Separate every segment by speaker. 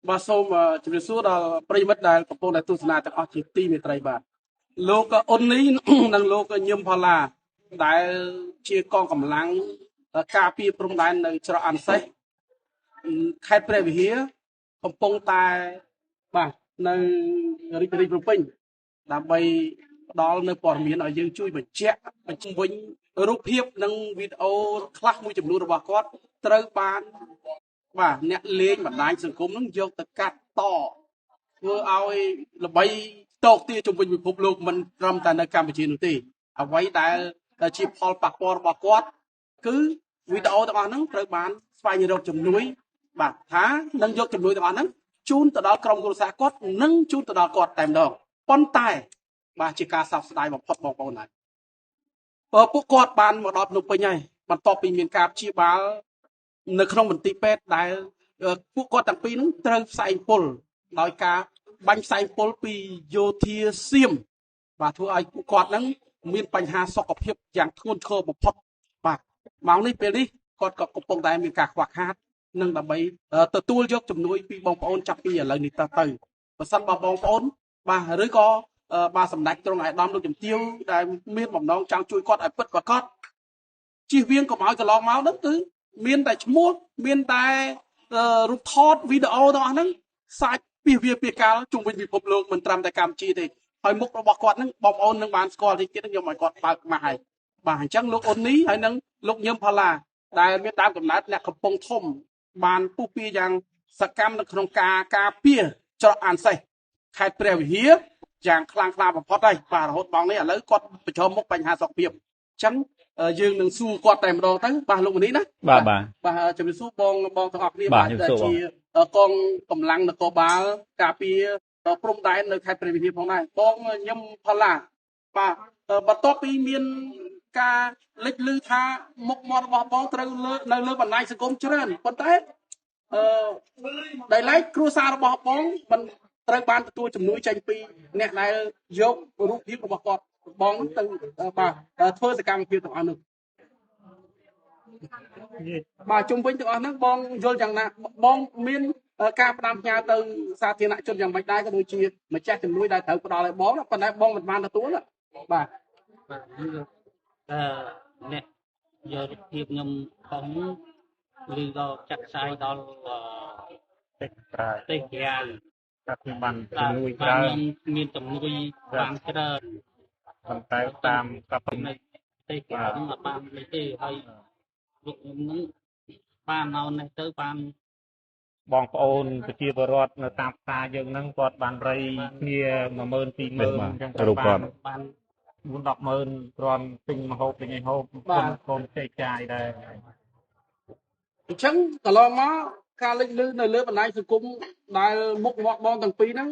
Speaker 1: បាទសូមជម្រាបសួរដល់ប្រិយមិត្តដែលកំពុងតែទស្សនាទាំងអស់ជាទីមេត្រីបាទលោកអ៊ុននេះនិងលោកញឹមផល្លាដែលជាកងកម្លាំងការពារព្រំដែននៅច្រកអាន់សេះខេត្តព្រះវិហារកំពុងតែបាទនៅរាជធានីភ្នំពេញដើម្បីផ្ដល់នៅព័ត៌មានឲ្យយើងជួយបញ្ជាក់បញ្ជវិញរូបភាពនិងវីដេអូខ្លះមួយចំនួនរបស់គាត់ត្រូវបានបាទអ្នកលេងបណ្ដាញសង្គមនឹងយកទៅកាត់តធ្វើឲ្យល្បីតោកទាជុំវិញពិភពលោកមិនត្រឹមតែនៅកម្ពុជានោះទេអ្វីដែលជាផលប៉ះពាល់របស់គាត់គឺវីដេអូទាំងអស់ហ្នឹងត្រូវបានស្វែងរកជំនួយបាទថានឹងយកជំនួយទាំងអស់ហ្នឹងជូនទៅដល់ក្រុមគ្រួសារគាត់និងជូនទៅដល់គាត់តែម្ដងប៉ុន្តែបាទជាការសោកស្ដាយបំផុតបងប្អូនហើយបើពួកគាត់បានមកដល់ភ្នំពេញហើយបន្ទាប់ពីមានការព្យាបាលនៅក្នុងមន្ទីរពេទ្យដែលពួកគាត់ទាំងពីរហ្នឹងត្រូវផ្សែងពុលដោយការបាញ់ផ្សែងពុលពីយោធាសៀមបាទធ្វើឲ្យពួកគាត់ហ្នឹងមានបញ្ហាសុខភាពយ៉ាងធ្ងន់ធ្ងរបំផុតបាទម៉ោងនេះពេលនេះគាត់ក៏កំពុងតែមានការខ្វះខាតនិងដើម្បីទទួលយកជំនួយពីបងប្អូនចាប់ពីឥឡូវនេះទៅបើសិនបើបងប្អូនបាទឬក៏បាទសម្ដេចទ្រង់ឯកឧត្តមលោកជំទាវដែលមានបំណងចង់ជួយគាត់ឲ្យពិតប្រាកដជៀសវាងកុំឲ្យកន្លងមកហ្នឹងគឺមានតែឈ្មោះមានតែរូបថតវីដេអូទាំងអស់ហ្នឹងសាច់ពីវាពីកាលជុំវិញពិភពលោកមិនត្រឹមតែកម្ពុជាទេហើយមុខរបស់គាត់ហ្នឹងបងប្អូននឹងបានស្គាល់តិចទៀតខ្ញុំឲ្យគាត់បើកម៉ាស់ហើយបាទអញ្ចឹងលោកអ៊ុននេះហើយនឹងលោកញឹមផល្លាដែលមានដើមកំណើតអ្នកកំពង់ធំបានពុះពៀយ៉ាងសកម្មនៅក្នុងការការពារច្រកអានសេះខេត្តព្រះវិហារយ៉ាងខ្លាំងក្លាបំផុតហើយបាទរហូតបងនេះឥឡូវគាត់ប្រឈមមុខបញ្ហាសុខភាពអញ្ចឹងយើងនឹងសួរគាត់តែម្ដងទៅបាទលោកមនីណា
Speaker 2: បាទបាទ
Speaker 1: បាទជំរាបសួរបងបងទាំងអស់គ្នាបាទជាកងកម្លាំងនគរបាលការពារព្រំដែននៅខេត្តព្រះវិហារផងដែរបងញឹមផល្លាបាទបន្ទាប់ពីមានការលេចឮថាមុខមាត់របស់បងត្រូវលើនៅលើបណ្ដាញសង្គមច្រើនប៉ុន្តែដោយឡែកគ្រួសាររបស់បងមិនត្រូវបានទទួលជំនួយចេញពីអ្នកដែលយករូបភាពរបស់គាត់បងទៅបាទធ្វើសកម្មភាពទាំងអស់នោះបាទជុំវិញទាំងអស់ហ្នឹងបងយល់យ៉ាងណាបងមានការផ្ដាំផ្ញើទៅសាធារណជនយ៉ាងម៉េចដែរក៏ដូចជាម្ចាស់ជំនួយដែលត្រូវផ្ដល់ឲ្យបងប៉ុន្តែបងមិនបានទទួលបាទ
Speaker 3: បាទអ្នកយករូបភាពខ្ញុំផងឬក៏ចាក់ផ្សាយដល់
Speaker 4: ប្រទេសក្រៅ
Speaker 3: ប្រទេសក្រៅ
Speaker 4: តែខ្ញុំបានជំនួយច្រើន
Speaker 3: ខ្ញុំមានជំនួយបានច្រើន
Speaker 4: ប៉ុន្តែតាមកាប់
Speaker 3: នៅប្រទេសក្រៅហ្នឹងអត់បានទេហើយលោកខ្ញុំហ្នឹងបានមកនេះទៅបាន
Speaker 4: បងប្អូនប្រជាពលរដ្ឋនៅតាមផ្សារយើងហ្នឹងគាត់បានរៃគ្នា10000 20000អញ្ចឹង
Speaker 2: រូបគាត់
Speaker 3: បាន
Speaker 4: 4 100000គ្រាន់ទិញម្ហូបទិញអីហូបកូនចែកចាយដែរ
Speaker 1: អញ្ចឹងកន្លងមកការលេចឮនៅលើបណ្ដាញសង្គមដែលមុខមាត់បងទាំងពីរហ្នឹង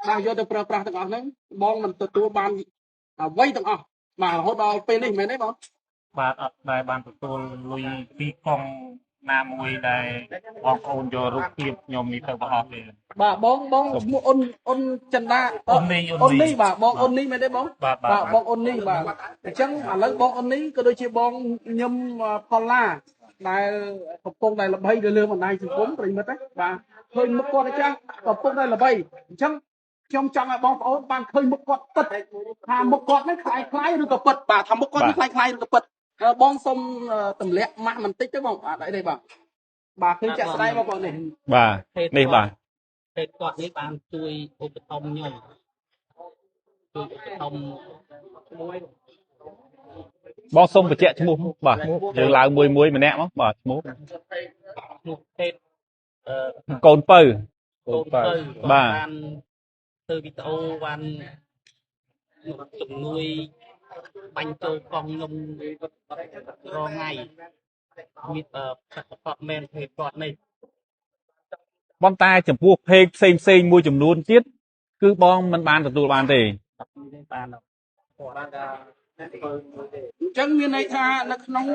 Speaker 1: បានយកទៅប្រើប្រាស់ទាំងអស់ហ្នឹងបងមិនទទួលបានអ្វីទាំងអស់បាទរហូតដល់ពេលនេះមែនទេបង
Speaker 4: បាទអត់ដែលបានទទួលលុយពីកងណាមួយដែលបងប្អូនយករូបភាពខ្ញុំនេះទៅបង្ហោះទេ
Speaker 1: បាទបងបងឈ្មោះអ៊ុនអ៊ុនចិន្តា
Speaker 4: អ៊ុននេះ
Speaker 1: អ៊ុននេះបាទបងអ៊ុននេះមែនទេបង
Speaker 4: បាទ
Speaker 1: បងអ៊ុននេះបាទអញ្ចឹងឥឡូវបងអ៊ុននេះក៏ដូចជាបងញឹមផល្លាដែលកំពុងតែល្បីនៅលើបណ្ដាញសង្គមប្រិមិត្តណាបាទឃើញមុខគាត់ចាស់កំពុងតែល្បីអញ្ចឹងខ្ញុំចង់ឲ្យបងប្អូនបានឃើញមុខគាត់ពិតថាមុខគាត់នេះคล้ายៗឬក៏ពិតបាទថាមុខគាត់នេះคล้ายៗឬក៏ពិតបងសុំទម្លាក់ម៉ាស់បន្តិចទៅបងអត់អីទេបាទបាទឃើញចាក់ស្ដែងបងប្អូននេះ
Speaker 2: បាទនេះបាទ
Speaker 3: ពេទ្យគាត់នេះបានជួយឧបត្ថម្ភខ្ញុំជួយឧបត្ថម្ភមួយ
Speaker 2: បងសូមបញ្ជាក់ឈ្មោះបាទយើងឡើងមួយមួយម្នាក់មកបាទឈ្មោះ
Speaker 3: ពេទ្យក
Speaker 2: ូនពៅ
Speaker 3: កូនពៅ
Speaker 2: បាទ
Speaker 3: បានធ្វើវីដេអូបានជំនួយបាញ់ចូលកង់ខ្ញុំរងថ្ងៃមានប្រកបមែនពេទ្យគាត់នេះ
Speaker 2: ប៉ុន្តែចំពោះเพจផ្សេងផ្សេងមួយចំនួនទៀតគឺបងមិនបានទទួលបានទេ
Speaker 3: បាន
Speaker 1: អញ្ចឹងមានន័យថានៅក្នុង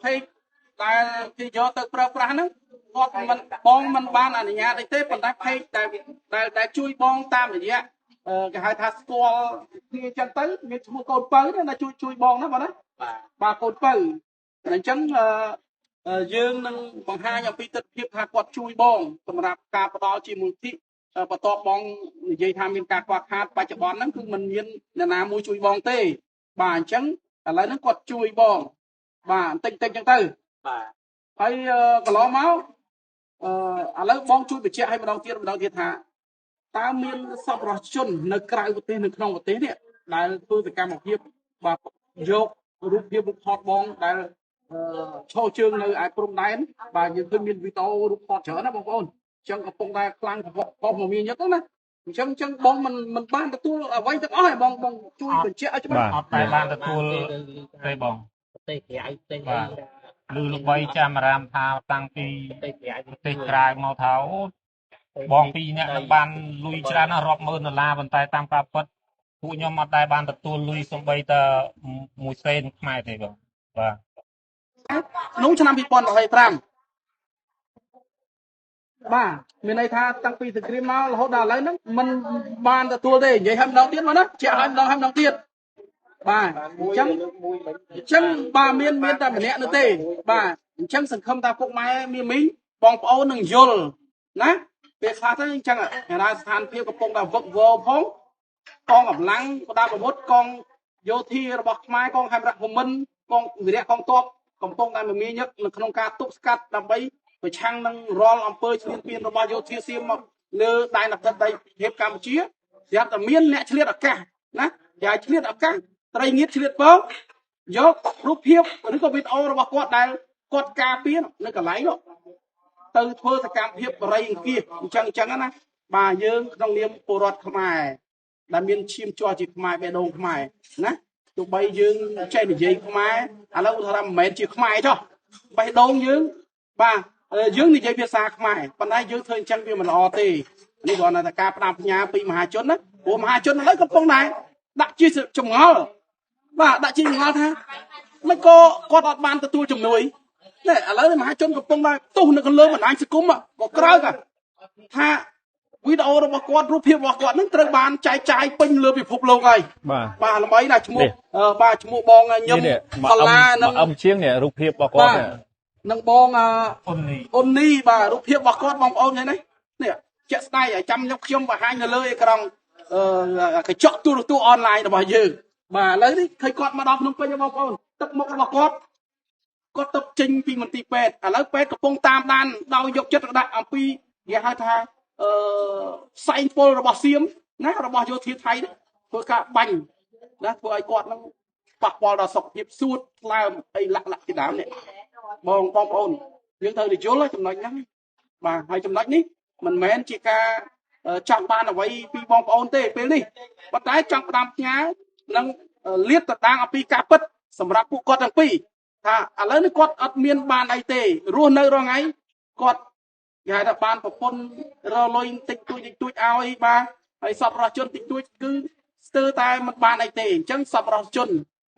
Speaker 1: เพจដែលគេយកទៅប្រើប្រាស់ហ្នឹងគាត់មិនបងមិនបានអនុញ្ញាតអីទេប៉ុន្តែเพจដែលជួយបងតាមរយៈគេហៅថាស្គាល់គ្នាអញ្ចឹងទៅមានឈ្មោះកូនពៅណាជួយបងណាបងណាបាទកូនពៅអញ្ចឹង យើងនឹងបង្ហាញអំពីទស្សនវិជ្ជាថាគាត់ជួយបងសម្រាប់ការផ្ដល់ជាមូលនិធិបន្ទាប់បងនិយាយថាមានការខ្វះខាតបច្ចុប្បន្នហ្នឹងគឺมันមានអ្នកណាមួយជួយបងទេបាទអញ្ចឹងឥឡូវហ្នឹងគាត់ជួយបងបាទបន្តិចតិចអញ្ចឹងទៅ
Speaker 3: បាទ
Speaker 1: ហើយកន្លងមកឥឡូវបងជួយបញ្ជាក់ឲ្យម្ដងទៀតថាតើមានសប្បុរសជននៅក្រៅប្រទេសនៅក្នុងប្រទេសនេះដែលធ្វើសកម្មភាពបាទយករូបភាពរូបថតបងដែលឈរជើងនៅឯព្រំដែនបាទយើងឃើញមានវីដេអូរូបថតច្រើនណាបងប្អូនអញ្ចឹងកំពុងតែខ្លាំងផុសមកមានញឹកណាអញ្ចឹងបងមិនបានទទួលអ្វីទាំងអស់ឯងបងជួយបញ្ជាក់ឲ្យច្បាស់
Speaker 4: អត់តែបានទទួលទេបង
Speaker 3: ប្រទេសក្រៅប្រទេសអី
Speaker 4: ឬល្បីចាំអារាមថាតាំងពីប្រទេសក្រៅមកថាអូបងពីរអ្នកនឹងបានលុយច្រើនណាស់រាប់ម៉ឺនដុល្លារប៉ុន្តែតាមការពិតពួកខ្ញុំអត់ដែលបានទទួលលុយសំបីតែមួយសេនខ្មែរទេបងបាទ
Speaker 1: ក្នុងឆ្នាំ2025បាទមានន័យថាតាំងពីសង្គ្រាមមករហូតដល់ឥឡូវហ្នឹងมันបានទទួលទេនិយាយឲ្យម្ដងទៀតមកណាជាក់ឲ្យម្ដងឲ្យម្ដងទៀតបាទអញ្ចឹងបាទមានតែម្នាក់នោះទេបាទអញ្ចឹងសង្ឃឹមថាពុកម៉ែមីមីងបងប្អូននឹងយល់ណាពេលខ្លះទៅអញ្ចឹងហេតុស្ថានភាពកំពុងតែវឹកវរផងកងកម្លាំងប្រដាប់អាវុធកងយោធារបស់ខ្មែរកងខេមរៈភូមិន្ទកងវីរៈកងទ័ពកំពុងតែមមាញឹកនៅក្នុងការទប់ស្កាត់ដើម្បីប្រឆាំងនឹងរាល់អំពើឈ្លានពានរបស់យោធាសៀមមកលើដែនអធិបតេយ្យភាពកម្ពុជាស្រាប់តែមានអ្នកឆ្លៀតឱកាសណាគេឲ្យឆ្លៀតឱកាសត្រីងៀតឆ្លៀតពងយករូបភាពឬក៏វីដេអូរបស់គាត់ដែលគាត់ការពារនៅកន្លែងនោះទៅធ្វើសកម្មភាពបរិយអង្គាសអញ្ចឹងណាបាទយើងក្នុងនាមពលរដ្ឋខ្មែរដែលមានឈាមជ័រជាខ្មែរបេះដូងខ្មែរណាទោះបីយើងចេះនិយាយខ្មែរឥឡូវឧទាហរណ៍មិនមែនជាខ្មែរចុះបេះដូងយើងបាទយើងនិយាយភាសាខ្មែរប៉ុន្តែយើងធ្វើអញ្ចឹងវាមិនល្អទេនេះគ្រាន់តែការផ្ដាំផ្ញើពីមហាជនណាព្រោះមហាជនឥឡូវកំពុងតែដាក់ជាចម្ងល់បាទដាក់ជាចម្ងល់ថាមិនក៏គាត់អត់បានទទួលជំនួយនេះឥឡូវមហាជនកំពុងតែទោះនៅលើបណ្ដាញសង្គមក៏ក្រោកថាវីដេអូរបស់គាត់រូបភាពរបស់គាត់នឹងត្រូវបានចែកចាយពេញលើពិភពលោកហើយបាទល្បីណាស់ឈ្មោះបាទឈ្មោះបងញឹមផល្លានឹង
Speaker 2: អឹមជាងនេះរូបភាពរបស់គាត់
Speaker 1: នឹងបងអ៊ុននីបាទរូបភាពរបស់គាត់បងប្អូនឃើញទេនេះជាក់ស្ដែងឲ្យចាំខ្ញុំបង្ហាញនៅលើអេក្រង់កញ្ចក់ទូរទស្សន៍អនឡាញរបស់យើងបាទឥឡូវនេះឃើញគាត់មកដល់ភ្នំពេញបងប្អូនទឹកមុខរបស់គាត់គាត់ទៅចេញពីមន្ទីរពេទ្យឥឡូវពេទ្យកំពុងតាមដានដោយយកចិត្តទុកដាក់អំពីគេហៅថាផ្សែងពុលរបស់សៀមណារបស់យោធាថៃធ្វើការបាញ់ណាធ្វើឲ្យគាត់នឹងប៉ះពាល់ដល់សុខភាពសួតថ្លើមអីលាក់ជាដើមនេះបងប្អូនយើងត្រូវយល់ចំណុចហ្នឹងបាទហើយចំណុចនេះមិនមែនជាការចង់បានអ្វីពីបងប្អូនទេពេលនេះប៉ុន្តែចង់ផ្ដាំផ្ញើនិងលាតត្រដាងអំពីការពិតសម្រាប់ពួកគាត់ទាំងពីរថាឥឡូវនេះគាត់អត់មានបានអីទេរស់នៅរាល់ថ្ងៃគាត់គេហៅថាបានប្រពន្ធរលុយតិចតួចតិចតួចឲ្យបាទហើយសប្បុរសជនតិចតួចគឺស្ទើរតែមិនបានអីទេអញ្ចឹងសប្បុរសជន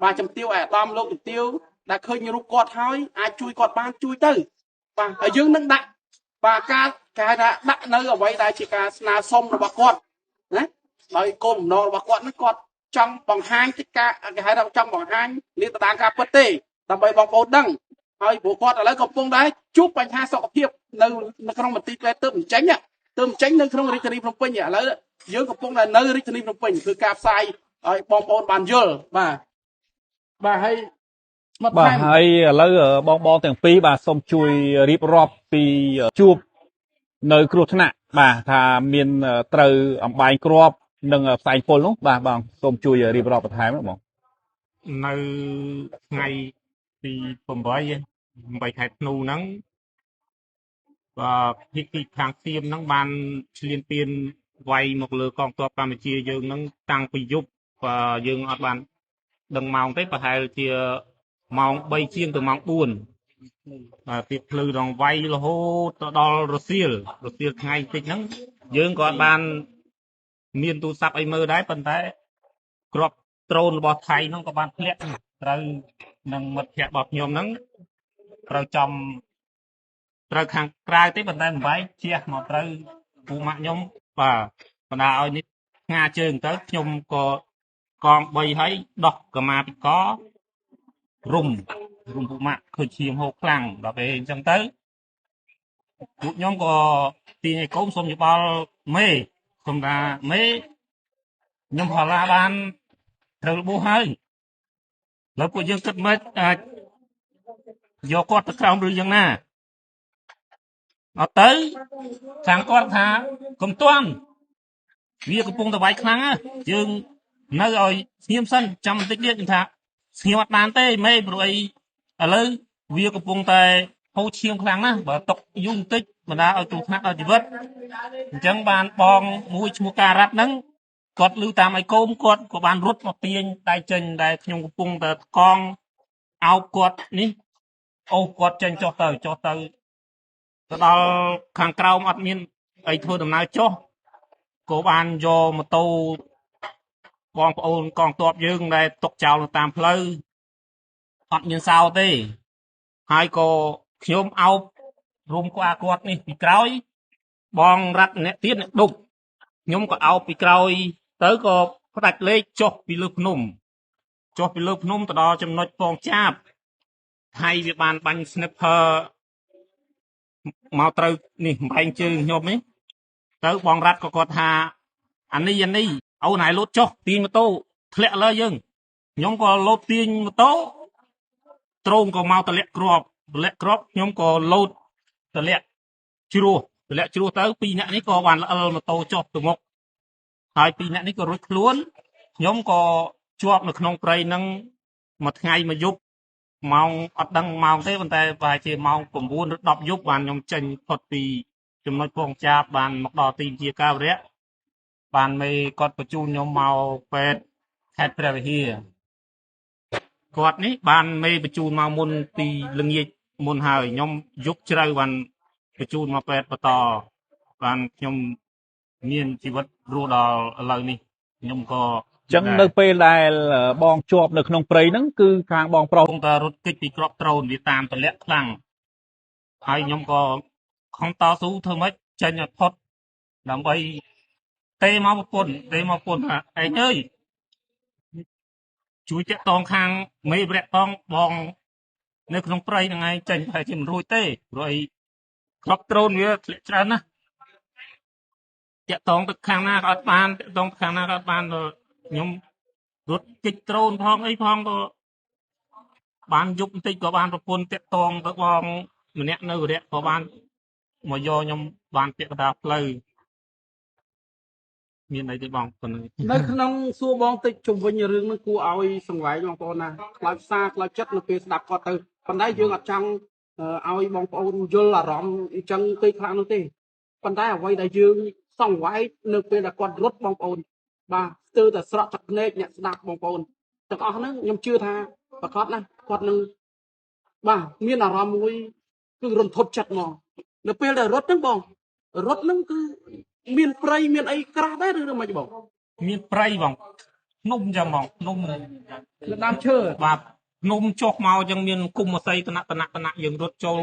Speaker 1: បាទជំទាវអាដាមលោកជំទាវដែលឃើញរូបគាត់ហើយអាចជួយគាត់បានជួយទៅបាទហើយយើងនឹងដាក់បាទការគេហៅថាដាក់នៅអ្វីដែលជាការស្នើសុំរបស់គាត់ណាដោយគោលបំណងរបស់គាត់នេះគាត់ចង់បង្ហាញតិចការគេហៅថាចង់បង្ហាញលាតត្រដាងការពិតទេដើម្បីបងប្អូនដឹងហើយព្រោះគាត់ឥឡូវកំពុងតែជួបបញ្ហាសុខភាពនៅក្នុងមន្ទីរពេទ្យទើបអញ្ចឹងនៅក្នុងរាជធានីភ្នំពេញឥឡូវយើងកំពុងតែនៅរាជធានីភ្នំពេញគឺការផ្សាយឲ្យបងប្អូនបានយល់បាទបាទហើយ
Speaker 2: បាទហើយឥឡូវបងទាំងពីរបាទសូមជួយរៀបរាប់ពីជួបនៅគ្រោះថ្នាក់បាទថាមានត្រូវអំបែងគ្រាប់និងផ្សែងពុលនោះបាទបងសូមជួយរៀបរាប់បន្ថែមបង
Speaker 4: នៅថ្ងៃទី8ខែធ្នូហ្នឹងបាទភាគីខាងសៀមហ្នឹងបានឈ្លានពានវាយមកលើកងទ័ពកម្ពុជាយើងហ្នឹងតាំងពីយប់បាទយើងអត់បានដឹងម៉ោងទេប្រហែលជាម៉ោង3ជាងទៅម៉ោង4បាទទៀតភ្លឺដងវាយរហូតទៅដល់រសៀលថ្ងៃតិចហ្នឹងយើងក៏អត់បានមានទូរស័ព្ទអីមើលដែរប៉ុន្តែគ្រាប់ដ្រូនរបស់ថៃហ្នឹងក៏បានធ្លាក់ត្រូវនឹងមិត្តភក្តិរបស់ខ្ញុំហ្នឹងត្រូវចំត្រូវខាងក្រៅទេប៉ុន្តែមិនបែកជះមកត្រូវពូម៉ាក់ខ្ញុំបាទបណ្ដាឲ្យនេះផ្ងាជើងទៅខ្ញុំក៏កង3ហើយដោះកម្មាពីករុំ រុំពុម៉ាក់ឃើញឈាមហូរខ្លាំងដល់ពេលអញ្ចឹងទៅពួកខ្ញុំក៏ទាញឲ្យកូនសុំយោបល់មេសុំថាមេខ្ញុំផល្លាបានត្រូវរបួសហើយឥឡូវពួកយើងគិតមិនអាចយកគាត់ទៅក្រោមឬយ៉ាងណាអត់ទៅខាងគាត់ថាកុំទាន់វាកំពុងតែវាយខ្លាំងណាយើងនៅឲ្យស្ងៀមសិនចាំបន្តិចទៀតខ្ញុំថាស្ងៀមអត់បានទេមេព្រោះអីឥឡូវវាកំពុងតែហូរឈាមខ្លាំងណាស់បើຕົកយូរបន្តិចបណ្ដាឲ្យគ្រោះថ្នាក់ដល់ជីវិតអញ្ចឹងបានបងមួយឈ្មោះការ៉ាត់ហ្នឹងគាត់ឮតាមឲ្យកូនគាត់ក៏បានរត់មកទាញដៃចេញដែលខ្ញុំកំពុងតែកងអោបគាត់នេះអូសគាត់ចេញចុះទៅចុះទៅទៅដល់ខាងក្រោមអត់មានអីធ្វើដំណើរចុះក៏បានយកម៉ូតូបងប្អូនកងទ័ពយើងដែលຕົកចោលនៅតាមផ្លូវអត់មានសោទេហើយក៏ខ្ញុំអោបរុំក្បាលគាត់នេះពីក្រោយបងរ៉ាត់អ្នកទៀតអ្នកដប់ខ្ញុំក៏អោបពីក្រោយទៅក៏ផ្ដាច់លេខចុះពីលើភ្នំចុះពីលើភ្នំទៅដល់ចំណុចពងចាបថៃវាបានបាញ់ sniper មកត្រូវនេះបំបែងជើងខ្ញុំនេះទៅបងរ៉ាត់ក៏គាត់ថាអានេះអានេះអូនហើយលោតចុះទាញម៉ូតូធ្លាក់លើយើងខ្ញុំក៏លោតទាញម៉ូតូត្រងក៏មកតម្លាក់គ្រាប់តម្លាក់គ្រាប់ខ្ញុំក៏លោតតម្លាក់ជ្រោះតម្លាក់ជ្រោះទៅពីរអ្នកនេះក៏បានល្អិលម៉ូតូចុះទៅមុខហើយពីរអ្នកនេះក៏រួចខ្លួនខ្ញុំក៏ជាប់នៅក្នុងព្រៃហ្នឹងមួយថ្ងៃមួយយប់ម៉ោងអត់ដឹងម៉ោងទេប៉ុន្តែប្រហែលជាម៉ោង9ឬ10យប់បានខ្ញុំចេញផុតពីចំណុចពងចាបបានមកដល់ទីជាការវរៈបានមេគាត់បញ្ជូនខ្ញុំមកពេទ្យខេត្តព្រះវិហារគាត់នេះបានមេបញ្ជូនមកមុនពីល្ងាចមុនហើយខ្ញុំយប់ជ្រៅបានបញ្ជូនមកពេទ្យបន្តបានខ្ញុំមានជីវិតរស់ដល់ឥឡូវនេះខ្ញុំក៏
Speaker 2: ចឹងនៅពេលដែលបងជាប់នៅក្នុងព្រៃហ្នឹងគឺខាងបងប្រុស
Speaker 4: កំពុងតែរត់គេចពីគ្រាប់ដ្រូនវាតាមទម្លាក់ខ្លាំងហើយខ្ញុំក៏ខំតស៊ូធ្វើម៉េចចេញឲ្យផុតដើម្បីទេមកប្រពន្ធទេមកប្រពន្ធថាឯងអើយជួយតាក់តងខាងមេវរៈតងបងនៅក្នុងព្រៃហ្នឹងឯងចេញប្រហែលជាមិនរួចទេព្រោះអីគ្រាប់ដ្រូនវាធ្លាក់ច្រើនណាស់តាក់តងទៅខាងណាក៏អត់បានតាក់តងទៅខាងណាក៏អត់បានដល់ខ្ញុំរត់គេចដ្រូនផងអីផងក៏បានយប់បន្តិចក៏បានប្រពន្ធតាក់តងទៅបងម្នាក់នៅវរៈក៏បានមកយកខ្ញុំបានពាក់កណ្ដាលផ្លូវមានអីទេបងប៉ុណ្្នឹង
Speaker 1: នៅក្នុងសួរបងតិចជុំវិញរឿងហ្នឹងគួរឲ្យសង្វេគបងប្អូនណាខ្លោចផ្សាខ្លោចចិត្តនៅពេលស្ដាប់គាត់ទៅប៉ុន្តែយើងអត់ចង់ឲ្យបងប្អូនយល់អារម្មណ៍អញ្ចឹងពេកខ្លាំងនោះទេប៉ុន្តែអ្វីដែលយើងសង្វេគនៅពេលដែលគាត់រត់បងប្អូនបាទស្ទើរតែស្រក់ទឹកភ្នែកអ្នកស្ដាប់បងប្អូនទាំងអស់ហ្នឹងខ្ញុំជឿថាប្រកបណាស់គាត់នឹងបាទមានអារម្មណ៍មួយគឺរន្ធត់ចិត្តហ្មងនៅពេលដែលរត់ហ្នឹងបងរត់ហ្នឹងគឺមានព្រៃមានអីក្រាស់ដែរឬមិនបង
Speaker 4: មានព្រៃបងភ្នំចឹងបងភ្នំ
Speaker 1: នៅដើមឈើ
Speaker 4: បាទភ្នំចុះមកចឹងមានគុំអស័យតនៈតនៈតនៈយើងរត់ចូល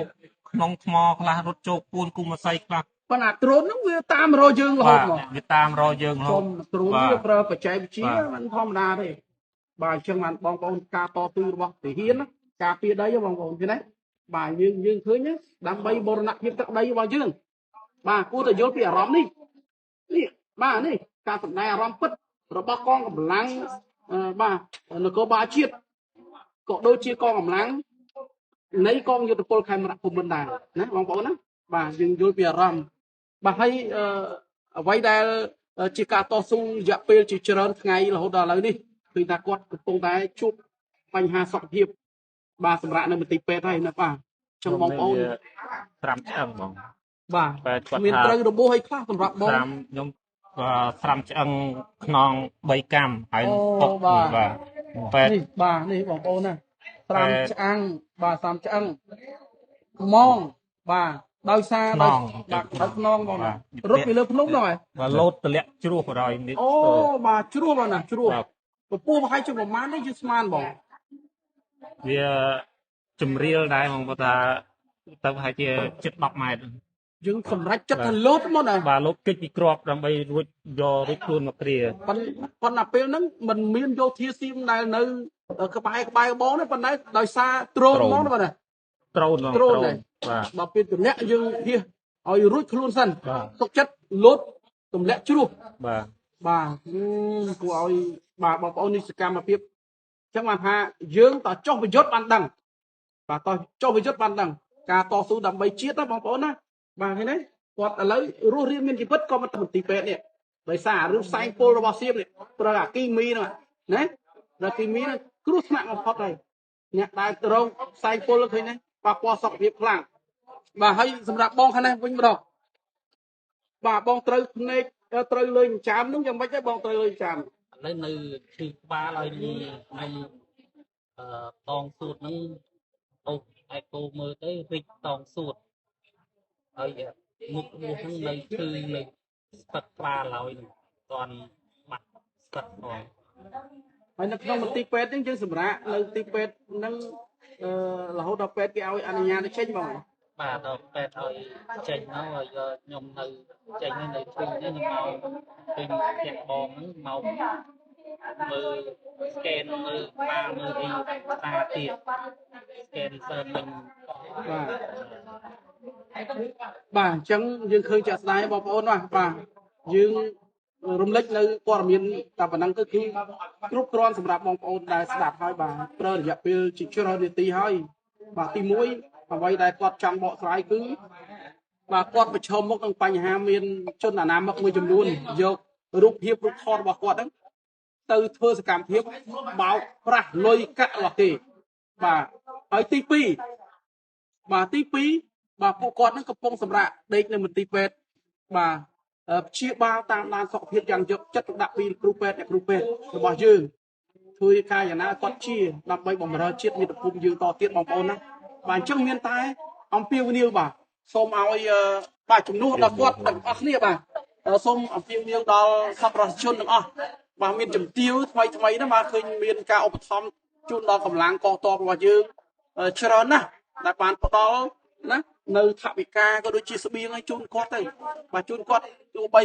Speaker 4: ក្នុងថ្មខ្លះរត់ចូលពួនគុំអស័យខ្លះ
Speaker 1: ប៉ុន្តែដ្រូនហ្នឹងវាតាមរកយើងរហូតមក
Speaker 4: វាតាមរកយើងរហូ
Speaker 1: សុ
Speaker 4: ត
Speaker 1: ំដ្រូន
Speaker 4: បាទ
Speaker 1: វាប្រើបច្ចេកវិទ្យា
Speaker 4: បាទ
Speaker 1: មិនធម្មតាទេបាទអញ្ចឹងបានបងប្អូនការតស៊ូរបស់ទាហានណាការពារដីហ៎បងប្អូនឃើញទេបាទយើងយើងឃើញណាដើម្បីបូរណភាពទឹកដីរបស់យើងបាទគួរតែយល់ពីអារម្មណ៍នេះនេះបាទនេះការសម្ដែងអារម្មណ៍ពិតរបស់កងកម្លាំងបាទនគរបាលជាតិក៏ដូចជាកងកម្លាំងនៃកងយុទ្ធពលខេមរៈភូមិន្ទដែរណាបងប្អូនណាបាទយើងយល់ពីអារម្មណ៍បាទហើយអ្វីដែលជាការតស៊ូរយៈពេលជាច្រើនថ្ងៃរហូតដល់ឥឡូវនេះឃើញថាគាត់កំពុងតែជួបបញ្ហាសុខភាពបាទសម្រាប់នៅមន្ទីរពេទ្យហើយណាបាទចឹងបងប្អូន
Speaker 4: ត្រាំឆ្អឹងបង
Speaker 1: បាទ
Speaker 4: បែគាត់ថា
Speaker 1: មានត្រូវរបួសអីខ្លះសម្រាប់បង
Speaker 4: ត្រាំខ្ញុំត្រាំឆ្អឹងខ្នង3កាំហើយ
Speaker 1: អូ
Speaker 4: ពុក
Speaker 1: បាទ
Speaker 4: បាទពេទ្យ
Speaker 1: នេះបាទនេះបងប្អូនណាត្រាំឆ្អាំងបាទត្រាំឆ្អឹងខ្មងបាទដោយសារដោយ
Speaker 4: ខ្នង
Speaker 1: បាទដោយខ្នងបងណា
Speaker 4: បាទ
Speaker 1: រត់ពីលើភ្នំហ្នឹងហើយ
Speaker 4: បាទលោតទម្លាក់ជ្រោះក៏ដោយនេះ
Speaker 1: អូបាទជ្រោះបងណាជ្រោះ
Speaker 4: បាទ
Speaker 1: ពពោះប្រហែលជាប្រហែលនេះយើងស្មានបង
Speaker 4: វាជំរាលដែរបងគាត់ថាទៅប្រហែលជាជិត10ម៉ែត្រ
Speaker 1: យើងសម្រេចចិត្តថាលោតមកណា
Speaker 4: បាទ លោតគេចពីគ្រាប់ដើម្បីរួចយករួចខ្លួនមកគ្រា
Speaker 1: ប៉ុន្តែពេលហ្នឹងមិនមានយោធាសៀមដែលនៅក្បែរក្បែរបងទេ ប៉ុន្តែដោយសារដ្រូនហ្មងណាបាទ
Speaker 4: ដ្រូន
Speaker 1: ដ្រូនដែរ
Speaker 4: បាទ
Speaker 1: ដល់ពេលទម្លាក់ យើងភៀសឲ្យរួចខ្លួនសិន ទុកចិត្តលោតទម្លាក់ជ្រោះ
Speaker 4: បាទ
Speaker 1: បាទ គួរឲ្យបាទបងប្អូន នេះសកម្មភាពអញ្ចឹងបានថាយើងតចុះប្រយុទ្ធបានដឹង បាទ តចុះប្រយុទ្ធបានដឹងការតស៊ូដើម្បីជាតិណាបងប្អូនណា។ បាទ ឃើញទេ គាត់ឥឡូវរស់រានមានជីវិត ក៏មកទៅមន្ទីរពេទ្យនេះ ដោយសាររឿងផ្សែងពុលរបស់សៀមនេះ ប្រើអាគីមីហ្នឹងណា ប្រើគីមីហ្នឹងគ្រោះថ្នាក់បំផុតហើយ អ្នកដែលរងផ្សែងពុលឃើញទេ ប៉ះពាល់សុខភាពខ្លាំង។ បាទ ហើយសម្រាប់បងខាងនេះវិញម្ដង បាទ បងត្រូវភ្នែកត្រូវលើចិញ្ចើមនោះយ៉ាងម៉េចដែរ? បងត្រូវលើចិញ្ចើម
Speaker 3: ឥឡូវនៅឈឺក្បាល ហើយខ្ញុំអឺតងសួតហ្នឹង អូអេកូមើលទៅរិចតងសួត ហើយមុខមុខហ្នឹងនៅឈឺ នៅស្ពឹកក្បាលហើយ នឹងតន់បាត់ស្ពឹកផង។
Speaker 1: ហើយនៅក្នុងមន្ទីរពេទ្យហ្នឹង យើងសម្រាប់នៅទីពេទ្យហ្នឹង អឺរហូតដល់ពេទ្យគេឲ្យអនុញ្ញាតឲ្យចេញបង?
Speaker 3: បាទ ដល់ពេទ្យឲ្យចេញមក ហើយខ្ញុំនៅចេញនៅឈឺនេះ ខ្ញុំមកឃើញផ្ទះបងហ្នឹង មកមើលស្កេនមើលក្បាលមើលអីតាទៀត ស្កេនសើមិញ
Speaker 1: បាទ បាទ អញ្ចឹងយើងឃើញជាក់ស្ដែងបងប្អូន បាទ បាទ យើងរំលេចនៅព័ត៌មានតែប៉ុណ្ណឹង គឺគ្រប់គ្រាន់សម្រាប់បងប្អូនដែលស្ដាប់ហើយ។ បាទ ប្រើរយៈពេលជាច្រើននាទីហើយ។ បាទ ទី1 អ្វីដែលគាត់ចង់បកស្រាយគឺ បាទ គាត់ប្រឈមមុខនឹងបញ្ហាមានជនអនាមិកមួយចំនួនយករូបភាពរូបថតរបស់គាត់ហ្នឹងទៅធ្វើសកម្មភាពបោកប្រាស់លុយកាក់របស់គេ។ បាទ ហើយទី2 បាទ ទី2 បាទ ពួកគាត់នឹងកំពុងសម្រាកដេកនៅមន្ទីរពេទ្យ បាទ ព្យាបាលតាមដានសុខភាពយ៉ាងយកចិត្តទុកដាក់ពីគ្រូពេទ្យអ្នកគ្រូពេទ្យរបស់យើង ធ្វើការយ៉ាងណាគាត់ជាដើម្បីបំរើជាតិមាតុភូមិយើងតទៀតបងប្អូនណា។ បាទ អញ្ចឹងមានតែអំពាវនាវ បាទ សូមឲ្យ បាទ ជំនួសដល់គាត់ទាំងអស់គ្នា បាទ សូមអំពាវនាវដល់សប្បុរសជនទាំងអស់ បាទ មានជំទាវថ្មីថ្មីណា បាទ ឃើញមានការឧបត្ថម្ភជូនដល់កម្លាំងកងទ័ពរបស់យើងច្រើនណាស់ ដែលបានផ្ដល់ណានៅថវិកាក៏ដូចជាស្បៀងឲ្យជូនគាត់ទៅ បាទ ជូនគាត់ ទោះបី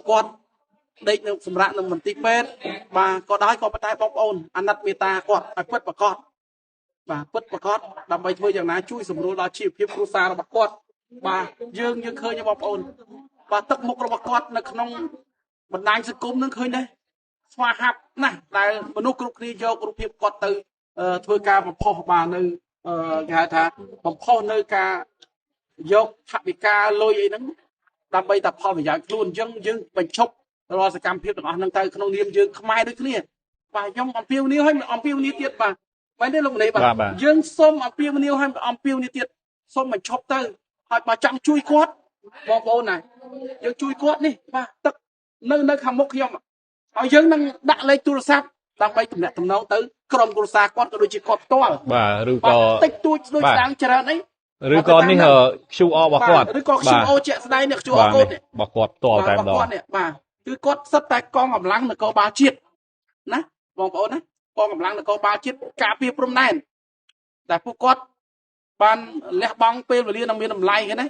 Speaker 1: គាត់ដេកនៅសម្រាប់នៅមន្ទីរពេទ្យ បាទ ក៏ដោយ ក៏ប៉ុន្តែបងប្អូនអាណិតមេត្តាគាត់ឲ្យពិតប្រាកដ បាទ ពិតប្រាកដ ដើម្បីធ្វើយ៉ាងណាជួយសម្រួលដល់ជីវភាពគ្រួសាររបស់គាត់។ បាទ យើងឃើញបងប្អូន បាទ ទឹកមុខរបស់គាត់នៅក្នុងបណ្ដាញសង្គមនឹងឃើញដែរ ស្វាហាប់ណាស់ ដែលមនុស្សគ្រប់គ្នាយករូបភាពគាត់ទៅធ្វើការបំផុស បាទ នៅគេហៅថាបំផុសនៅការយកថវិកាលុយអីហ្នឹងដើម្បីតែផលប្រយោជន៍ខ្លួន។ អញ្ចឹងយើងបញ្ឈប់រាល់សកម្មភាពទាំងអស់ហ្នឹងទៅ ក្នុងនាមយើងខ្មែរដូចគ្នា បាទ ខ្ញុំអំពាវនាវឲ្យអំពាវនាវទៀត បាទ មែនទេលោកម្នេ? បាទ យើងសូមអំពាវនាវឲ្យអំពាវនាវទៀត សូមបញ្ឈប់ទៅ ហើយបើចង់ជួយគាត់បងប្អូនណា យើងជួយគាត់នេះ បាទ ទឹកនៅខាងមុខខ្ញុំ ហើយយើងនឹងដាក់លេខទូរស័ព្ទដើម្បីទំនាក់ទំនងទៅក្រុមគ្រួសារគាត់ក៏ដូចជាគាត់ផ្ទាល់
Speaker 2: បាទ ឬក៏
Speaker 1: តិចតួចដូចស្ដាងច្រើនអី
Speaker 2: ឬក៏នេះ QR របស់គាត់
Speaker 1: ឬក៏ QR ជាក់ស្ដែងនេះ QR code នេះ
Speaker 2: របស់គាត់ផ្ទាល់តែម្ដង
Speaker 1: គាត់នេះ បាទ គឺគាត់សិតតែកងកម្លាំងនគរបាលជាតិណាបងប្អូនណា កងកម្លាំងនគរបាលជាតិការពារព្រំដែន ដែលពួកគាត់បានលះបង់ពេលវេលានឹងមានតម្លៃគេណា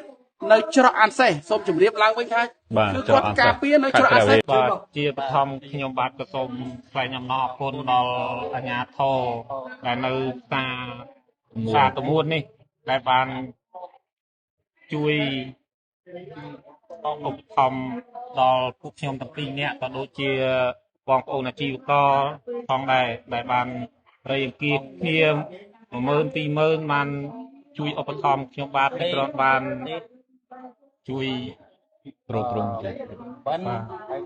Speaker 1: នៅច្រកអានសេះ សូមជម្រាបឡើងវិញថា
Speaker 2: គឺ
Speaker 1: គាត់ការពារនៅច្រកអានសេះ។
Speaker 4: បាទ ជាបឋមខ្ញុំបាទក៏សូមថ្លែងអំណរគុណដល់អាជ្ញាធរដែលនៅផ្សារតមួននេះ ដែលបានជួយឧបត្ថម្ភដល់ពួកខ្ញុំទាំងពីរនាក់ ក៏ដូចជាបងប្អូនអាជីវករផងដែរ ដែលបានរៃអង្គាសគ្នា10000 20000 បានជួយឧបត្ថម្ភខ្ញុំបាទនេះ គ្រាន់បានជួយ
Speaker 2: ទ្រទ្រង់
Speaker 3: ជួយ វិនហើយ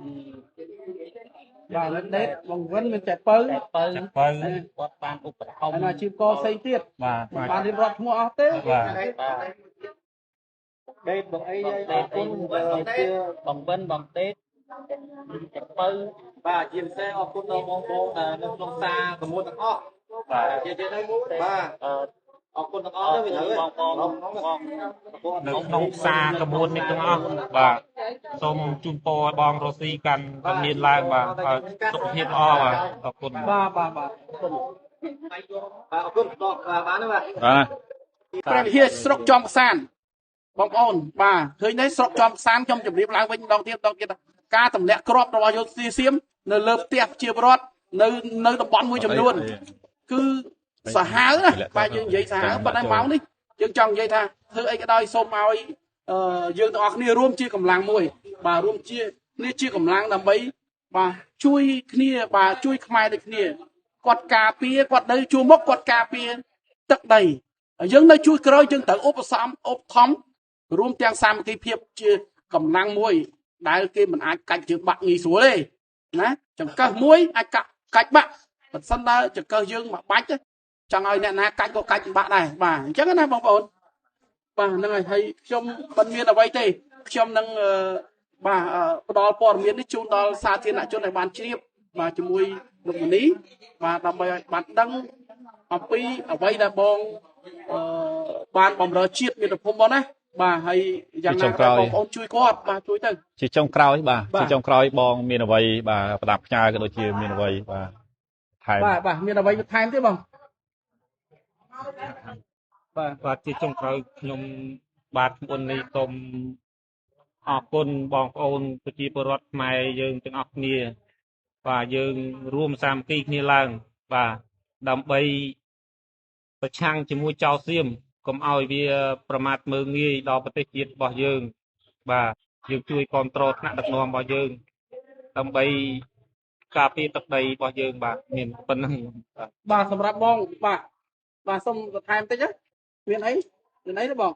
Speaker 1: បាទ ដេតបងវិន មានចែពៅ
Speaker 3: ចែពៅគាត់បានឧបត្ថម្ភ
Speaker 1: ហើយអាជីវករផ្សេងទៀត
Speaker 4: បាទ
Speaker 1: បានរៀបរាប់ឈ្មោះអស់ទេ
Speaker 4: បាទ
Speaker 3: ដេតបងអី អរគុណបងវិន បងដេតចែពៅ
Speaker 5: បាទ ជាពិសេសអរគុណដល់បងប្អូននៅក្នុងសាកមួនទាំងអស់ បាទ ជាជាបាទ អរគុណទាំងអស់ទៅវាត្រូវ
Speaker 3: បងបងបង
Speaker 4: នៅក្នុងផ្សារកមួននេះទាំងអស់ បាទ សូមជូនពរឲ្យបងរស់ស៊ីកាន់តែមានឡើង បាទ ឲ្យសុខភាពល្អ បាទ អរគុណ
Speaker 1: បាទ បាទ បាទ
Speaker 5: បាទ អរគុណ បាទ បានទេ បាទ
Speaker 2: បាទ
Speaker 1: ព្រះវិហារស្រុកចំកសាន បងប្អូនបាទឃើញទេស្រុកចំសានខ្ញុំជម្រាបឡើងវិញម្ដងទៀតម្ដងទៀតការទម្លាក់គ្រាប់របស់យោធាសៀមនៅលើផ្ទះប្រជាពលរដ្ឋនៅតំបន់មួយចំនួនគឺសាហាវណាបាទយើងនិយាយសាហាវប៉ុន្តែម៉ោងនេះយើងចង់និយាយថាធ្វើអីក៏ដោយសូមឲ្យយើងទាំងអស់គ្នារួមជាកម្លាំងមួយបាទរួមជាគ្នាជាកម្លាំងដើម្បីបាទជួយគ្នាបាទជួយខ្មែរដូចគ្នាគាត់ការពារគាត់នៅជួរមុខគាត់ការពារទឹកដីយើងនៅជួយក្រោយយើងត្រូវឧបត្ថម្ភឧបត្ថម្ភរួមទាំងសាមគ្គីភាពជាកម្លាំងមួយដែលគេមិនអាចកាច់យើងបាក់ងាយស្រួលទេណាចង្កឹះមួយអាចកាច់បាក់បើសិនដល់ចង្កឹះយើងមកបាច់ចង់ឲ្យអ្នកណាកាច់ក៏កាច់បាក់ដែរបាទអញ្ចឹងណាបងប្អូនបាទហ្នឹងហើយហើយខ្ញុំមិនមានអ្វីទេខ្ញុំនឹងបាទផ្ដល់ព័ត៌មាននេះជូនដល់សាធារណជនឲ្យបានជ្រាបបាទជាមួយលោកមនីបាទដើម្បីឲ្យបានដឹងអំពីអ្វីដែលបងបានបំរើជាតិមាតុភូមិបងណាបាទហើយយ៉ាងណាក៏បងប្អូនជួយគាត់បាទជួយទៅ
Speaker 2: ជាចុងក្រោយបាទជាចុងក្រោយបងមានអ្វីបាទប្រដាប់ផ្ញើក៏ដូចជាមានអ្វីបាទថែម
Speaker 1: បាទបាទមានអ្វីបន្ថែមទេបង
Speaker 4: បាទបាទជាចុងក្រោយខ្ញុំបាទមុននេះសូមអរគុណបងប្អូនប្រជាពលរដ្ឋខ្មែរយើងទាំងអស់គ្នាបាទយើងរួមសាមគ្គីគ្នាឡើងបាទដើម្បីប្រឆាំងជាមួយចោរសៀមកុំឲ្យវាប្រមាថមើលងាយដល់ប្រទេសជាតិរបស់យើងបាទយើងជួយគ្រប់គ្រងថ្នាក់ដឹកនាំរបស់យើងដើម្បីការពារទឹកដីរបស់យើងបាទមានប៉ុណ្្នឹង
Speaker 1: បាទសម្រាប់បងបាទបាទសូមបន្ថែមតិចណាមានអីមានអីទេបង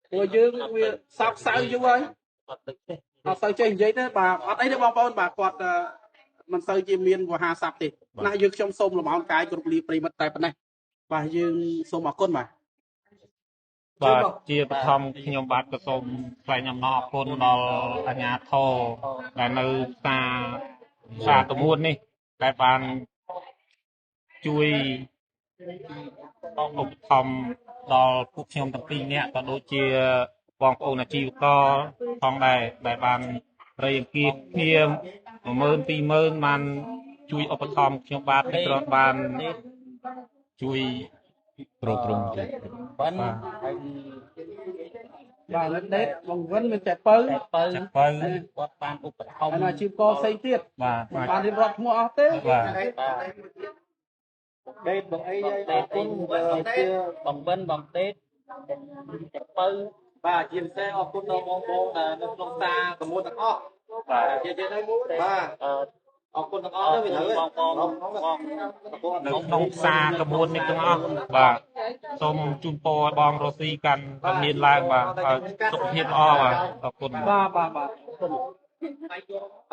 Speaker 1: ព្រោះយើងវាសោកសៅយូរហើយអត់សូវចេះនិយាយទេបាទអត់អីទេបងប្អូនបាទគាត់មិនសូវជាមានវោហារស័ព្ទទេណាយើងខ្ញុំសូមលំអោនកាយគ្រប់លីប្រិមិត្តតែប៉ុណ្ណេះបាទយើងសូមអរគុណបាទ
Speaker 4: បាទជាបឋមខ្ញុំបាទក៏សូមថ្លែងអំណរគុណដល់អាជ្ញាធរដែលនៅផ្សារតមួននេះដែលបានជួយឧបត្ថម្ភដល់ពួកខ្ញុំទាំងពីរនាក់ក៏ដូចជាបងប្អូនអាជីវករផងដែរដែលបានរៃអង្គាសគ្នា10000 20000បានជួយឧបត្ថម្ភខ្ញុំបាទនេះគ្រាន់បានជួយ
Speaker 2: ទ្រទ្រង់ជួយ
Speaker 3: វិនហើយ
Speaker 1: បាទដេតបងវិនមានតែពៅ
Speaker 3: គាត់បានឧបត្ថម្ភ
Speaker 1: អាជីវករផ្សេងទៀត
Speaker 4: បាទ
Speaker 1: បានរៀបរាប់ឈ្មោះអស់ទេ
Speaker 4: បាទ
Speaker 5: ដេតបងអីអរគុណជា
Speaker 3: បងវិនបងដេតតែពៅ
Speaker 5: បាទជាពិសេសអរគុណដល់បងប្អូនដែលនៅក្នុងផ្សារកមួនទាំងអស់បាទជាជាបាទអរគុណទាំងអស់ទៅ
Speaker 3: បងប្អូនបង
Speaker 4: នៅក្នុងផ្សារកមួននេះទាំងអស់បាទសូមជូនពរឲ្យបងរស់ស៊ីកាន់តែមានឡើងបាទឲ្យសុខភាពល្អបាទអរគុណ
Speaker 1: បាទបាទបាទ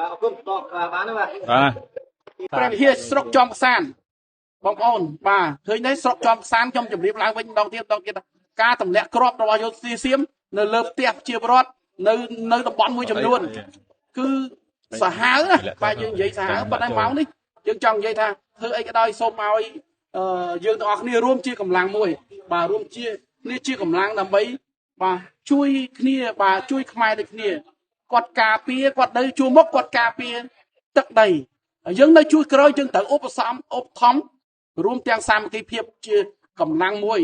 Speaker 5: អរគុណតបបានទេបាទ
Speaker 2: បាទ
Speaker 1: ព្រះវិហារស្រុកចំសានបងប្អូនបាទឃើញទេស្រុកចំសានខ្ញុំជម្រាបឡើងវិញម្ដងទៀតម្ដងទៀតការទម្លាក់គ្រាប់របស់យោធាសៀមនៅលើផ្ទះប្រជាពលរដ្ឋនៅតំបន់មួយចំនួនគឺសាហាវណាបាទយើងនិយាយសាហាវប៉ុន្តែម៉ោងនេះយើងចង់និយាយថាធ្វើអីក៏ដោយសូមឲ្យយើងទាំងអស់គ្នារួមជាកម្លាំងមួយបាទរួមជាគ្នាជាកម្លាំងដើម្បីបាទជួយគ្នាបាទជួយខ្មែរដូចគ្នាគាត់ការពារគាត់នៅជួរមុខគាត់ការពារទឹកដីយើងនៅជួយក្រោយយើងត្រូវឧបត្ថម្ភឧបត្ថម្ភរួមទាំងសាមគ្គីភាពជាកម្លាំងមួយ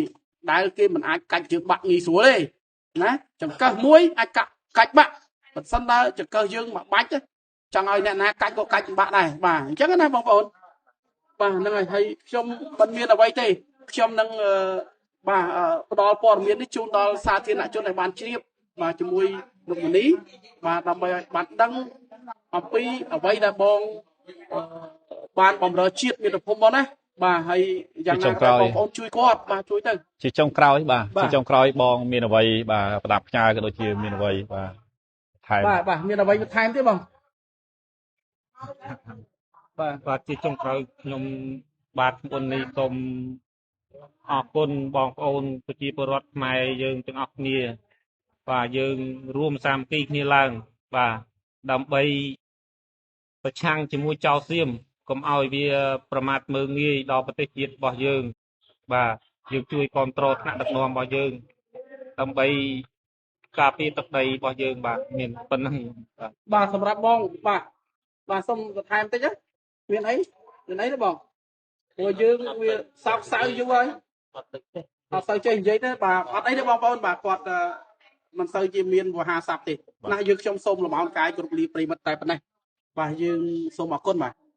Speaker 1: ដែលគេមិនអាចកាច់យើងបាក់ងាយស្រួលទេណាចង្កឹះមួយអាចកាច់បាក់បើសិនដល់ចង្កឹះយើងមកបាច់ចង់ឲ្យអ្នកណាកាច់ក៏កាច់បាក់ដែរបាទអញ្ចឹងណាបងប្អូនបាទហ្នឹងហើយហើយខ្ញុំមិនមានអ្វីទេខ្ញុំនឹងបាទផ្ដល់ព័ត៌មាននេះជូនដល់សាធារណជនឲ្យបានជ្រាបបាទជាមួយលោកមនីបាទដើម្បីឲ្យបានដឹងអំពីអ្វីដែលបងបានបំរើជាតិមាតុភូមិបងណាបាទហើយយ៉ាងណាក៏បងប្អូនជួយគាត់បាទជួយទៅ
Speaker 2: ជាចុងក្រោយបាទជាចុងក្រោយបងមានអ្វីបាទប្រដាប់ផ្ញើក៏ដូចជាមានអ្វីបាទថែម
Speaker 1: បាទបាទមានអ្វីបន្ថែមទេបង
Speaker 4: បាទបាទជាចុងក្រោយខ្ញុំបាទមុននេះសូមអរគុណបងប្អូនប្រជាពលរដ្ឋខ្មែរយើងទាំងអស់គ្នាបាទយើងរួមសាមគ្គីគ្នាឡើងបាទដើម្បីប្រឆាំងជាមួយចោរសៀមកុំឲ្យវាប្រមាថមើលងាយដល់ប្រទេសជាតិរបស់យើងបាទយើងជួយគ្រប់គ្រងថ្នាក់ដឹកនាំរបស់យើងដើម្បីការពារទឹកដីរបស់យើងបាទមានប៉ុណ្្នឹង
Speaker 1: បាទសម្រាប់បងបាទបាទសូមបន្ថែមតិចណាមានអីមានអីទេបងព្រោះយើងវាសោកសៅយូរហើយអត់សូវចេះនិយាយទេបាទអត់អីទេបងប្អូនបាទគាត់ មិនសូវជាមានវោហារស័ព្ទទេណាយើងខ្ញុំសូមលំអោនកាយគ្រប់លីប្រិមិត្តតែប៉ុណ្ណេះបាទយើងសូមអរគុណបាទ។